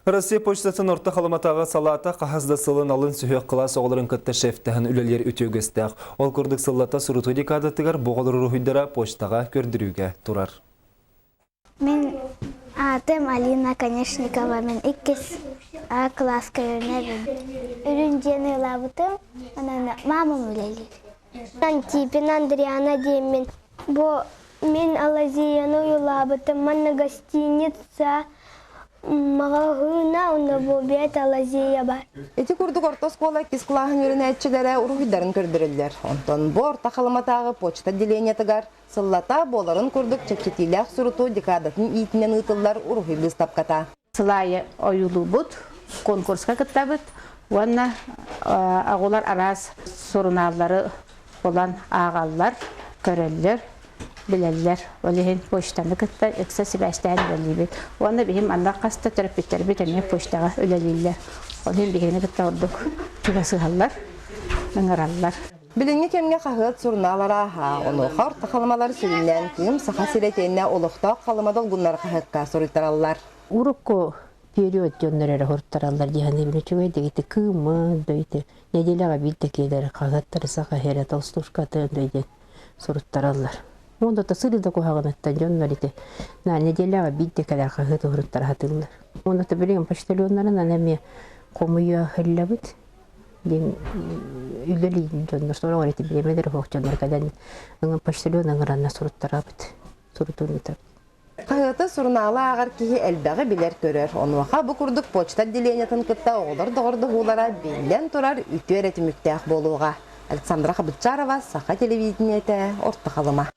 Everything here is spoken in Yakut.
Россия почтатын Орто Халыматааҕы салаата хаһыс да сылын алын сүһүөх кылаас оҕолорун кытта шефтэһэн үлэлиир үтүө үгэстээх. Ол курдук сыллата сурутуу декадатыгар бу оҕолор уруһуйдара почтаҕа көрдөрүүгэ турар. Мин аатым Алина Конешникова, мин иккис А кылааска үөрэнэбин. Үрүн дьиэни ылаабытым, онон мамам үлэлиир. Антипин Андриана диэммин. Бу мин Алазияны уйулаабытым, манна гостиница маҕаһыына уонна бу бэт Алазия бар. Ити курдук орто оскуола иккис кылааһын үөрэнээччилэрэ уруһуйдарын көрдөрөллөр. Онтон бу Орто Халыматааҕы почта отделениетыгар сыллата буоларын курдук чэпчэтиилээх сурутуу декадатын иитинэн ыытыллар уруһуй быыстапката. Сыл аайы ойуулуубут, конкурска кыттабыт уонна оҕолор араас сурунааллары булан ааҕаллар, көрөллөр, билэллэр. Ол иһин почтаны кытта ыкса сибээстээн үлэлиибит. Уонна биһим манна хас да төрөппүттэрбит эмиэ почтаҕа үлэлииллэр. Ол иһин биһигини кытта ордук чугасыһаллар, ыҥыраллар. Билиҥҥи кэмҥэ хаһыат, сурунаал арааһа, онуоха орто халымалар сүрүннээн Кыым Саха сирэ итиэннэ олохтоох Халыма долгуннар хаһыакка суруйтараллар. Урукку период дьоннор эрэ суруттараллар дии саныыбын. Үчүгэй да ити Кыымы да ити нэдиэлэҕэ биирдэ киэлэр хаһыаттары Саха сирэ толстушкатын да диэн суруттараллар. Уонна да сырыы да куһаҕаныттан дьоннор ити на нэдиэлэҕэ биирдэ кэлэр хаһыат суруттара сатыыллар. Уонна билигин почтальоннарынан эмиэ хомуйа иһиллэбит. Диэн үлэлиир дьоннор сороҕор ити бириэмэлэр суох дьоннор кэлэн почтальон ыҥыранна суруттарабыт сурутууну ыытабыт. Хаһыаты, сурунаалы ааҕар киһи элбэҕи билэр-көрөр. Онуоха бу курдук почта отделениетын кытта оҕолор доҕордоһуулара биллэн турар үтүө эрэ түмүктээх буолуоҕа. Александра Хабытчарова, Саха телевидениетэ, Орто Халыма.